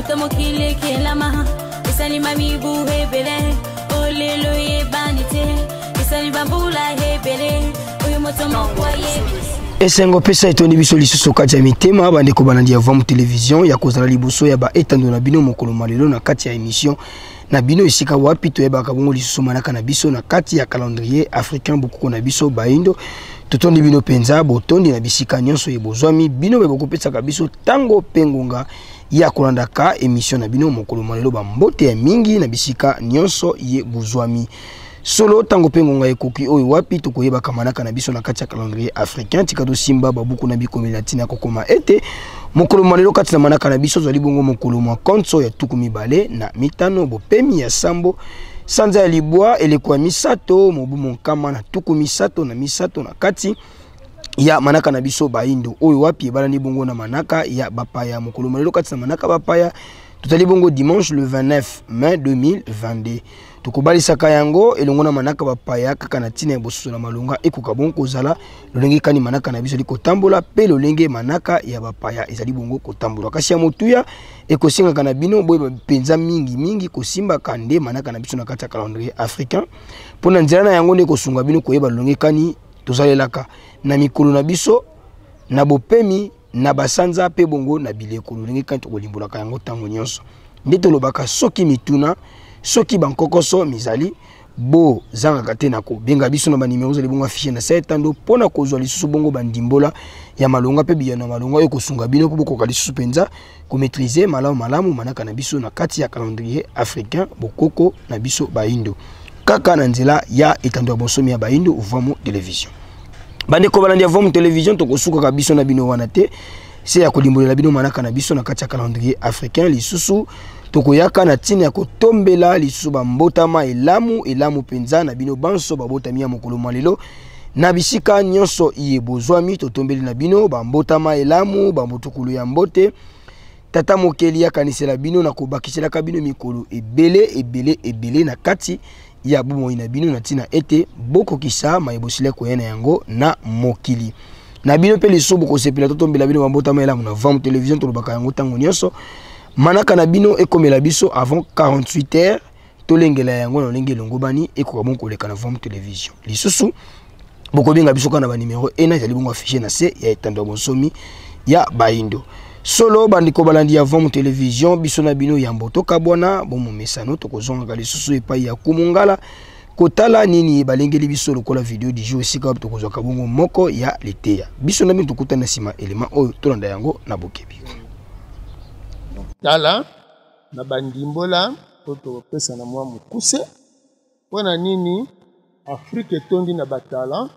Uta mokili ekelama esalima mibu ebele olelo eyebani te esali bambula ebele oyo moto moko ayebi. Esengo pesa etondi biso lisusu kati ya mitema, bandeko balandi ya Vam Television, ya kozala liboso ya baetando na bino mokolo mwa lelo na kati ya emission na bino, esika wapi toyebaka bongo lisusu manaka na biso na kati ya calendrier africain, bokoko na biso baindo. Totondi bino mpenza botondi na bisika nyonso ye bozwami bino mpe bokopesaka biso ntango mpe ngonga ya kolandaka emission na bino mokolo mwa lelo. Bambote ya mingi na bisika nyonso ye bozwami. Solo ntango mpe ngonga ekoki oyo wapi tokoyebaka manaka na biso na kati ya calendrier africain. Tika tosimba babuku na bikomeli na ntina ya kokoma ete mokolo mwa lelo kati na manaka na biso ozali bongo mokolo mwa konso ya 25, bopemi ya sambo, sanza ya libwa, eleko ya misato, mobu 133 na kati ya manaka na biso baindo, oyo wapi ebalani bongo na manaka ya bapaya. Mokolo mwa lelo kati na manaka bapaya tozali bongo dimanche le 29 mai 2022. Tokobalisaka yango elongo na manaka bapaya kaka na ntina ya bososo na malonga ekoka bongo kozala lolenge kani manaka na biso ezali kotambola mpe lolenge manaka ya bapaya ezali bongo kotambola. Kasi ya motuya ekosengaka na bino boyeba mpenza mingi mingi kosimbaka nde manaka na biso na kati ya calendrier africain, mpo na nzela na yango nde ekosunga bino koyeba lolenge kani tozalelaka na mikolo na biso na bopemi na basanza mpe bongo na bileko, lolenge kani tokolimbolaka yango ntango nyonso. Nde tolobaka soki mituna, soki bankokoso mizali, bozangaka te na kobenga biso na banimero ezali bongo affiche na se etando, mpo na kozwa lisusu bongo bandimbola ya malonga mpe biyano ya malonga oyo ekosunga bino mpo bokoka lisusu mpenza komaîtriser malamu malamu manaka na biso na kati ya calendrier africain, bokoko na biso baindo, kaka na nzela ya etando ya bonsomi ya baindo Vamu Television. Bandeko balandi ya Vamu Television, tokosukaka biso na bino wana te se ya kolimbolela bino manaka na biso na kati ya calendrier africain. Lisusu tokoyaka na ntina ya kotombela lisusu bambotama elamu elamu mpenza na bino banso babotami ya mokolo mwa lelo na bisika nyonso iye bozwami. Totombeli na bino bambotama elamu, bambotukulu ya mbote. Tata mokeli akanisela bino na kobakiselaka bino mikolo ebele ebele ebele na kati ya bomoi na bino, na ntina ete bokokisa maye bosila koya na yango na mokili na bino. Mpe lisusu bokosepela totombela bino bambotama elamu na Vam Television. Tolobaka yango ntango nyonso, manaka na bino ekomela biso avant 48 heures, tolengela yango na lolenge elongobani ekoka bongo koleka na Vam Television. Lisusu bokobenga biso kaka na banimero ena ezali bongo affiche na se ya etando ya bonsomi ya baindo. Solo bandeko balandi ya Vam Television, biso na bino yambo tokabwana bomomesano, tokozongaka lisusu epai ya Kumungala kotala nini balengeli biso lokola video du jour, esika wapi tokozwaka bongo moko ya liteya. Biso na bino tokutana na nsima elema oyo, tolanda yango na bokebi. Tala na bandimbola oyo tokopesa na mwa mokuse. Mpo na nini Afrique etondi na batalent,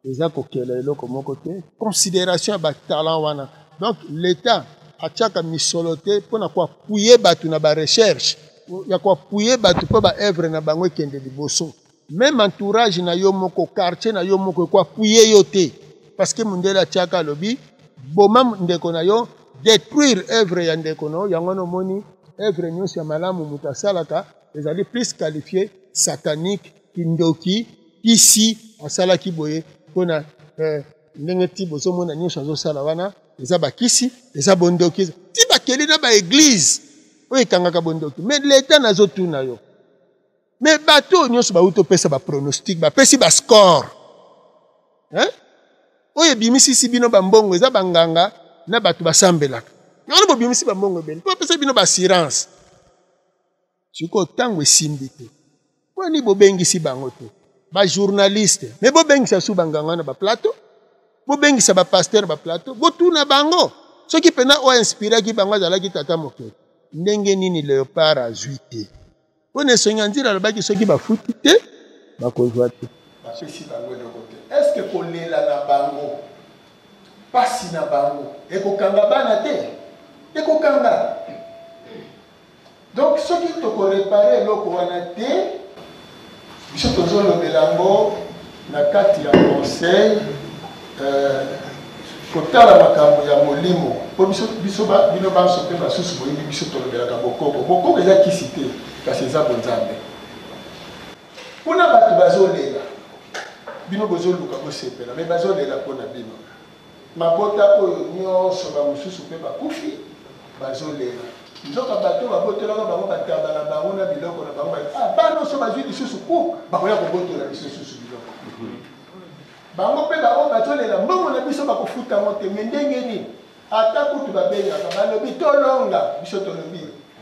eza kokela eloko moko te? Considération ya batalent wana, donc l'État atiaka misolo te mpo na koappuyer bato na barecherche, ya koappuyer bato mpo baœuvre na bango ekende liboso. Même entourage na yo moko, quartier na yo moko ekoappuyer yo te, parce que mondele atiaka, alobi boma ndeko na yo, détruire œuvre ya ndeko na yo. Yango wana omoni œuvre nyonso ya malamu moto asalaka ezali plus qualifié satanique, kindoki, kisi asalaki boye mpona ndenge ti bozomona nyonso azosala wana eza bakisi, eza bondoki, ti bakeli na baeglize oyo ekangaka bondoki. Mais leta nazotuna yo, mais bato oyo nyonso bauti opesa bapronostic, bapesi bascore, hein? Oyo ebimisisi bino bambongo eza banganga na bato basambelaka. Yango wana bobimisi bambongo ebele mpo bapesa bino baassurance. Sikoyo ntango esimbi te, mpo nini bobengisi bango te? Bajournaliste, me bobengisa su banganga na baplateau, bobengisa bapaster baplateau, botuna bango soki mpena oyo inspiraki bango azalaki tata mokeli. Ndenge nini Léopard azwi te? Mpo na esongi ya nzela alobaki soki bafuti te bakozwa te. Bapesi bango eloko te. Est-ce que kolela na bango, pasi na bango ekokanga bana te? Ekokanga. Donc soki tokorepare eloko wana te, biso tozolobela yango na kati ya conseil, kotala makambo ya molimo, mpo biso, biso ba, bino banso mpe basusu boyebi biso tolobelaka bokoko. Bokoko eza kisi te, kasi eza bonzambe. Kuna bato bazolela, bino bozoluka bosepela, me bazolela mpo na bino. Mabota oyo nyonso bamosusu mpe bakufi, bazolela. Nzoka bato babotolaka bango bataba na bango na biloko na bango, ah, bana oso bazwi lisusu ku bakoya kobotola biso lisusu biloko. Bango mpe baoyo bazolela mbongo na biso bakofuta yango te. Me ndenge nini? Ata kutu babengaka, balobi tolonga, biso tolobi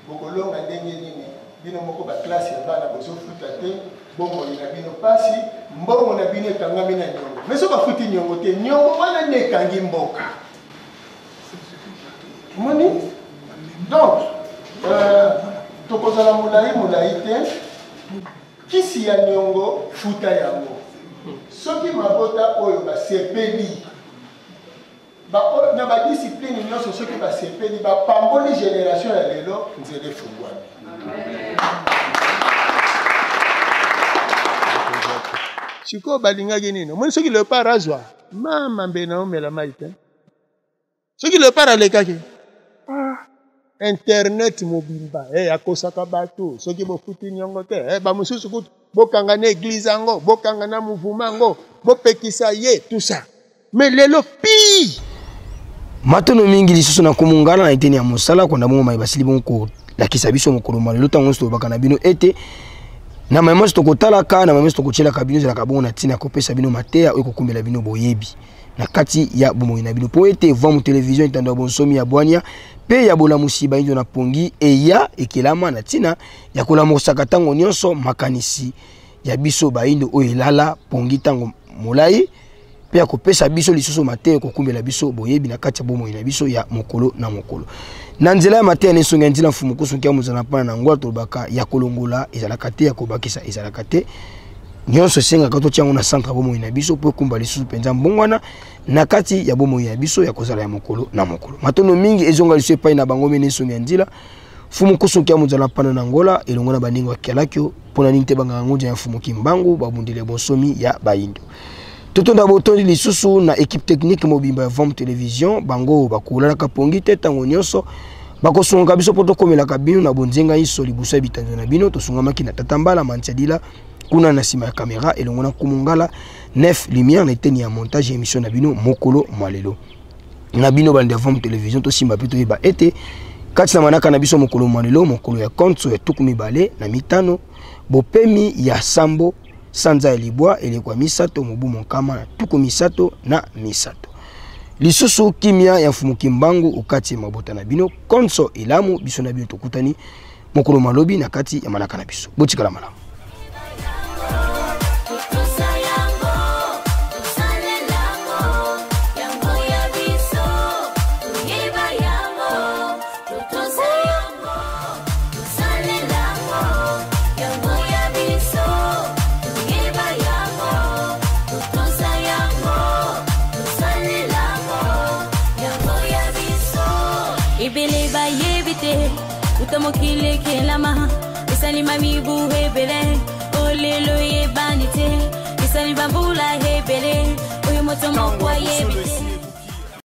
bokolonga ndenge nini? Bino moko baklase ya bana bozofuta te, bomoi na bino pasi, mbongo na bino ekangami na niongo. Me so bafuti niongo te, niongo wana nde ekangi mboka. Omoni? Donc, tokozala molai molai te. Kisi ya niongo, futa yango. Soki mabota oyo basepeli na badiscipline nyonso, soki basepeli, bapamboli generation ya lelo, nzela efungwami. Sikoyo balingaki nini? Omoni, soki leopard azwa mama mbe na omela mai te, soki leopard alekaki, ah, internet mobimba, hey, akosaka bato soki bofuti niongo te, hey, bamosusu kutu bokanga na eglize yango, bokanga na mouvement yango, bopekisa ye, tout ça. Mais lelo pi matono mingi lisusu na komongala na eteni ya mosala konda bongo mai basili bongo kolakisa biso mokolo mwa lelo. Ntango nyonso tolobaka na bino ete na mai nyonso tokotalaka, na mai nyonso tokotielaka bino, ezalaka bongo na ntina ya kopesa bino mateya oyo ekokumbela bino boyebi na kati ya bomoi na bino, mpo ete Vamu Television, etando ya bonsomi, ya bwania mpe ya bolamusi bayindo na pongi, eya ekelama na ntina ya kolamusaka ntango nyonso makanisi ya biso bayindo oyo elala pongi ntango molai, mpe ya kopesa biso lisusu mateya ekokumbela biso boyebi na kati ya bomoi na biso ya mokolo na mokolo na nzela ya mateya na esongi ya nzela mfumu kusuki ya mozala mpana na ngwa. Tolobaka ya kolongola ezalaka te, ya kobakisa ezalaka te. Nyonso esengaka totia yango na centre ya bomoi na biso mpo ekumba lisusu mpenza mbongwana na kati ya bomoi ya biso ya kozala ya mokolo na mokolo. Matondo mingi ezonga lisusu epai na bango mene esongi ya nzela mfumu kusuki ya mozala mpana na ngola elongo na baninga ya kialakio, mpo na nini te banganga ngunza ya mfumu Kimbangu, babundeli ya bonsomi ya bayindo. Totonda botondi lisusu na ekipe technique mobimba ya Vom Television, bango bakolalaka pongi te, ntango nyonso bakosungaka biso mpo tokomelaka bino na bonzenga inso liboso ya bitando na bino. Tosungamaki na Tata Mbala Mantiadila kuna na nsima ya kamera, elongo na Nkumu Ngala Nef Lumière na eteni ya montage ya émission na bino mokolo mwa lelo. Na bino balandi ya Vom Television, tosimba mpe toyeba ete kati na manaka na biso mokolo mwa lelo, mokolo ya konso ya 25, bopemi ya sambo, sanza ya libwa, eleko ya misato, mobu 133. Lisusu kimia ya Mfumu Kimbangu okati ya mabota na bino konso elamu. Biso na bino tokutani mokolo malobi na kati ya manaka na biso. Botikala malamu. Ebele bayebi te uta mokili ekelama, esalima mibu ebele, olelo eyebani te, esali bambula ebele, oyo moto moko ayebi te.